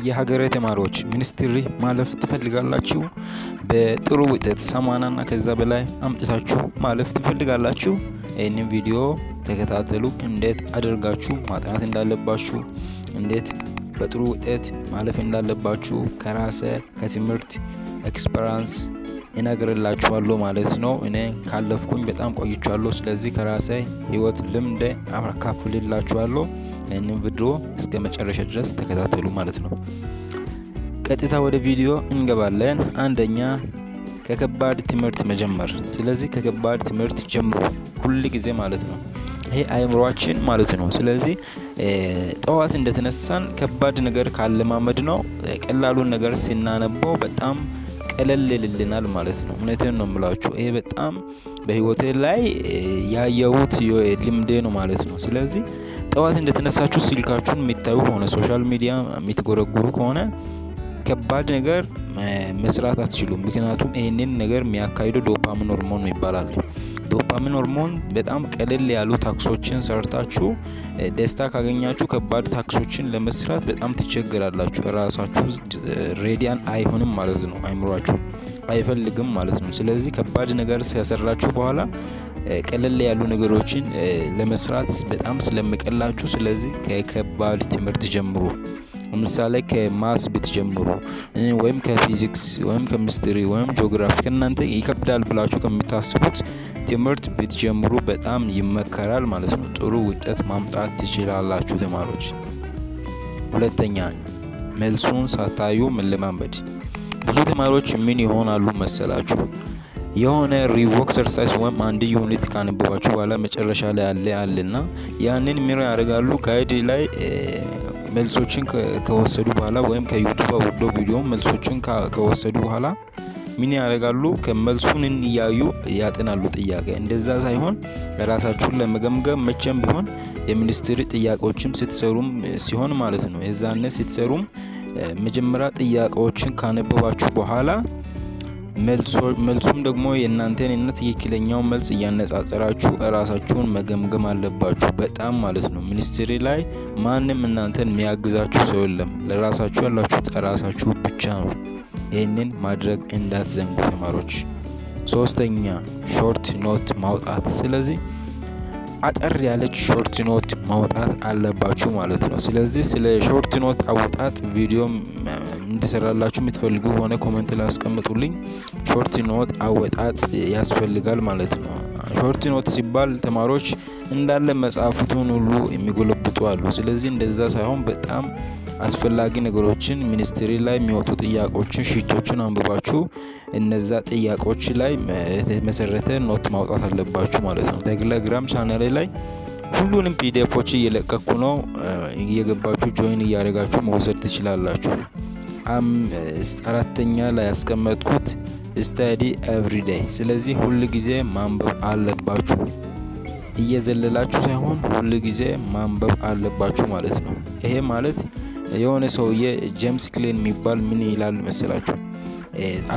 የሀገሬ ተማሪዎች፣ ሚኒስትሪ ማለፍ ትፈልጋላችሁ? በጥሩ ውጤት 80 እና ከዛ በላይ አምጥታችሁ ማለፍ ትፈልጋላችሁ? ይህንን ቪዲዮ ተከታተሉ። እንዴት አድርጋችሁ ማጥናት እንዳለባችሁ፣ እንዴት በጥሩ ውጤት ማለፍ እንዳለባችሁ ከራሴ ከትምህርት experience እነግርላችኋለሁ ማለት ነው። እኔ ካለፍኩኝ በጣም ቆይቻለሁ። ስለዚህ ከራሴ ህይወት ልምድ አካፍልላችኋለሁ። ይህንን ቪዲዮ እስከ መጨረሻ ድረስ ተከታተሉ ማለት ነው። ቀጥታ ወደ ቪዲዮ እንገባለን። አንደኛ፣ ከከባድ ትምህርት መጀመር። ስለዚህ ከከባድ ትምህርት ጀምሩ ሁል ጊዜ ማለት ነው። ይሄ አእምሯችን ማለት ነው። ስለዚህ ጠዋት እንደተነሳን ከባድ ነገር ካለማመድነው ቀላሉን ነገር ስናነበው በጣም ቀለል ይልልናል ማለት ነው። እውነቴን ነው የምላችሁ፣ ይሄ በጣም በህይወቴ ላይ ያየሁት ልምዴ ነው ማለት ነው። ስለዚህ ጠዋት እንደተነሳችሁ ስልካችሁን የምታዩ ከሆነ፣ social media የምትጎረጉሩ ከሆነ ከባድ ነገር መስራት አትችሉም። ምክንያቱም ይህንን ነገር የሚያካሂደው dopamine hormone ይባላል። Dopamine hormone በጣም ቀለል ያሉ task ኦችን ሰርታችሁ ደስታ ካገኛችሁ ከባድ task ኦችን ለመስራት በጣም ትቸገራላችሁ። ራሳችሁ ready አይሆንም ማለት ነው። አይምሯችሁ አይፈልግም ማለት ነው። ስለዚህ ከባድ ነገር ከሰራችሁ በኋላ ቀለል ያሉ ነገሮችን ለመስራት በጣም ስለሚቀላችሁ፣ ስለዚህ ከከባድ ትምህርት ጀምሩ። ለምሳሌ ከ maths ብትጀምሩ ወይም ከፊዚክስ ወይም ከሚስትሪ ወይም ጂኦግራፊ፣ ከእናንተ ይከብዳል ብላችሁ ከምታስቡት ትምህርት ብትጀምሩ በጣም ይመከራል ማለት ነው። ጥሩ ውጤት ማምጣት ትችላላችሁ ተማሪዎች። ሁለተኛ፣ መልሱን ሳታዩ መለማመድ። ብዙ ተማሪዎች ምን ይሆናሉ መሰላችሁ? የሆነ review exercise ወይም አንድ unit ካነበባችሁ በኋላ መጨረሻ ላይ ያለ አለና ያንን ምን ያደርጋሉ? Guide ላይ መልሶችን ከወሰዱ በኋላ ወይም ከ YouTube አውርደው ቪዲዮ መልሶችን ከወሰዱ በኋላ ምን ያደርጋሉ? ከመልሱን እያዩ ያጠናሉ ጥያቄ። እንደዛ ሳይሆን ራሳችሁን ለመገምገም መቼም ቢሆን የሚኒስትሪ ጥያቄዎችም ስትሰሩም ሲሆን ማለት ነው። የዛኔ ስትሰሩም መጀመሪያ ጥያቄዎችን ካነበባችሁ በኋላ መልሱም ደግሞ የእናንተን እና ትክክለኛው መልስ እያነጻጸራችሁ እራሳችሁን መገምገም አለባችሁ በጣም ማለት ነው። ሚኒስትሪ ላይ ማንም እናንተን የሚያግዛችሁ ሰው የለም። ለራሳችሁ ያላችሁት ራሳችሁ ብቻ ነው። ይህንን ማድረግ እንዳትዘንጉ ተማሪዎች። ሶስተኛ፣ short note ማውጣት። ስለዚህ አጠር ያለች short note ማውጣት አለባችሁ ማለት ነው። ስለዚህ ስለ short note አወጣጥ ቪዲዮ እንዲሰራላችሁ የምትፈልጉ ከሆነ comment ላይ አስቀምጡልኝ። Short note አወጣጥ ያስፈልጋል ማለት ነው። Short note ሲባል ተማሪዎች እንዳለ መጽሐፉን ሁሉ የሚጎለብጡ አሉ። ስለዚህ እንደዛ ሳይሆን በጣም አስፈላጊ ነገሮችን፣ ሚኒስትሪ ላይ የሚወጡ ጥያቄዎችን፣ sheet ኦችን አንብባችሁ እነዛ ጥያቄዎች ላይ መሰረተ note ማውጣት አለባችሁ ማለት ነው። ቴሌግራም ቻናሌ ላይ ሁሉንም PDF ኦች እየለቀኩ ነው። እየገባችሁ join እያደረጋችሁ መውሰድ ትችላላችሁ። አራተኛ ላይ ያስቀመጥኩት study every day። ስለዚህ ሁል ጊዜ ማንበብ አለባችሁ። እየዘለላችሁ ሳይሆን ሁል ጊዜ ማንበብ አለባችሁ ማለት ነው። ይሄ ማለት የሆነ ሰውዬ ጄምስ ክሊር የሚባል ምን ይላል መሰላችሁ?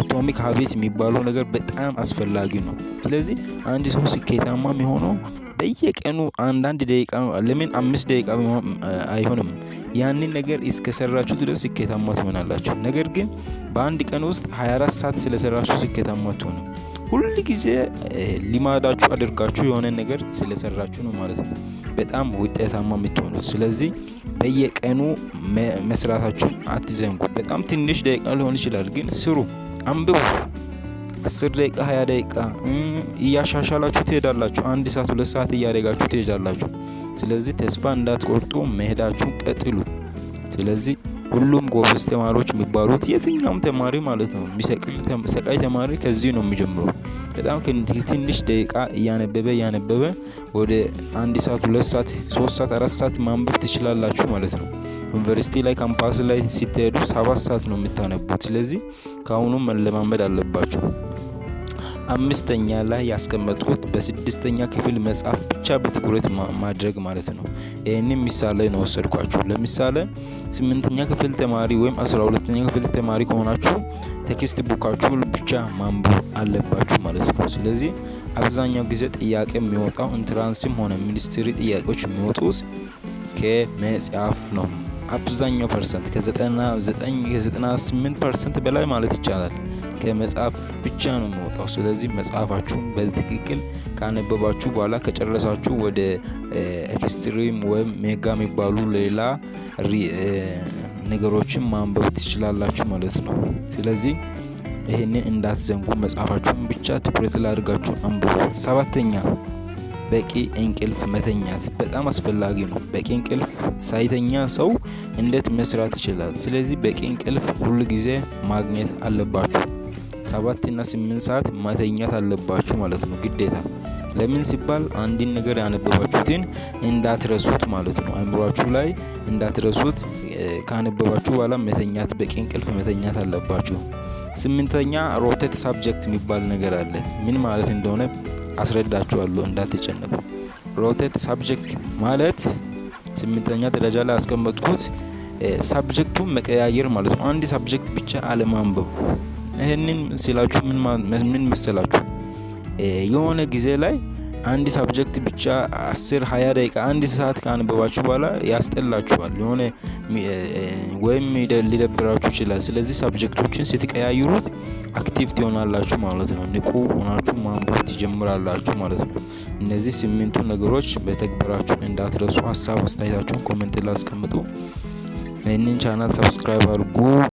Atomic habit የሚባለው ነገር በጣም አስፈላጊ ነው። ስለዚህ አንድ ሰው ስኬታማ የሚሆነው በየቀኑ አንዳንድ ደቂቃ፣ ለምን 5 ደቂቃ አይሆንም? ያንን ነገር እስከሰራችሁ ድረስ ስኬታማ ትሆናላችሁ። ነገር ግን በአንድ ቀን ውስጥ 24 ሰዓት ስለሰራችሁ ስኬታማ አትሆኑም። ሁል ጊዜ ልማዳችሁ አድርጋችሁ የሆነ ነገር ስለሰራችሁ ነው ማለት ነው በጣም ውጤታማ የምትሆኑት። ስለዚህ በየቀኑ መስራታችሁን አትዘንጉ። በጣም ትንሽ ደቂቃ ሊሆን ይችላል፣ ግን ስሩ፣ አንብቡ። 10 ደቂቃ፣ 20 ደቂቃ እያሻሻላችሁ ትሄዳላችሁ። አንድ ሰዓት፣ 2 ሰዓት እያደረጋችሁ ትሄዳላችሁ። ስለዚህ ተስፋ እንዳትቆርጡ መሄዳችሁን ቀጥሉ። ስለዚህ ሁሉም ጎበዝ ተማሪዎች የሚባሉት፣ የትኛውም ተማሪ ማለት ነው፣ የሚሰቅል ሰቃይ ተማሪ ከዚህ ነው የሚጀምረው። በጣም ትንሽ ደቂቃ እያነበበ እያነበበ ወደ አንድ ሰዓት፣ 2 ሰዓት፣ 3 ሰዓት፣ 4 ሰዓት ማንበብ ትችላላችሁ ማለት ነው። ዩኒቨርሲቲ ላይ፣ ካምፓስ ላይ ስትሄዱ 7 ሰዓት ነው የምታነቡት። ስለዚህ ከአሁኑ መለማመድ አለባችሁ። አምስተኛ ላይ ያስቀመጥኩት በስድስተኛ ክፍል መጽሐፍ ብቻ በትኩረት ማድረግ ማለት ነው። ይህንን ምሳሌ ነው ወሰድኳችሁ። ለምሳሌ ስምንተኛ ክፍል ተማሪ ወይም 12ኛ ክፍል ተማሪ ከሆናችሁ textbook ኣችሁን ብቻ ማንበብ አለባችሁ ማለት ነው። ስለዚህ አብዛኛው ጊዜ ጥያቄ የሚወጣው entrance ም ሆነ ሚኒስትሪ ጥያቄዎች የሚወጡት ከመጽሐፍ ነው። አብዛኛው percent ከ99 ከ98% በላይ ማለት ይቻላል ከመጽሐፍ ብቻ ነው የሚወጣው። ስለዚህ መጽሐፋችሁን በትክክል ካነበባችሁ በኋላ ከጨረሳችሁ ወደ extreme ወይም mega የሚባሉ ሌላ ነገሮችን ማንበብ ትችላላችሁ ማለት ነው። ስለዚህ ይህንን እንዳትዘንጉ፣ መጽሐፋችሁን ብቻ ትኩረት ላይ አድርጋችሁ አንብቡ። ሰባተኛ፣ በቂ እንቅልፍ መተኛት በጣም አስፈላጊ ነው። በቂ እንቅልፍ ሳይተኛ ሰው እንዴት መስራት ይችላል? ስለዚህ በቂ እንቅልፍ ሁሉ ጊዜ ማግኘት አለባችሁ። 7 እና 8 ሰዓት መተኛት አለባችሁ ማለት ነው ግዴታ። ለምን ሲባል አንድን ነገር ያነበባችሁትን እንዳትረሱት ማለት ነው። አእምሯችሁ ላይ እንዳትረሱት ካነበባችሁ በኋላ መተኛት፣ በቂ እንቅልፍ መተኛት አለባችሁ። ስምንተኛ፣ rotate subject የሚባል ነገር አለ። ምን ማለት እንደሆነ አስረዳችኋለሁ፣ እንዳትጨነቁ። Rotate subject ማለት ስምንተኛ ደረጃ ላይ ያስቀመጥኩት subject ኡን መቀያየር ማለት ነው። አንድ subject ብቻ አለማንበብ። ይህንን ስላችሁ ምን መሰላችሁ? የሆነ ጊዜ ላይ አንድ subject ብቻ 10፣ 20 ደቂቃ፣ አንድ ሰዓት ካነበባችሁ በኋላ ያስጠላችኋል፣ የሆነ ወይም ሊደብራችሁ ይችላል። ስለዚህ subject ኦችን ስትቀያይሩት active ትሆናላችሁ ማለት ነው። ንቁ ሆናችሁ ማንበብ ትጀምራላችሁ ማለት ነው። እነዚህ ስምንቱ ነገሮች በተግባራችሁ እንዳትረሱ። ሀሳብ አስተያየታችሁን comment ላይ አስቀምጡ። ይህንን channel subscribe አድርጉ።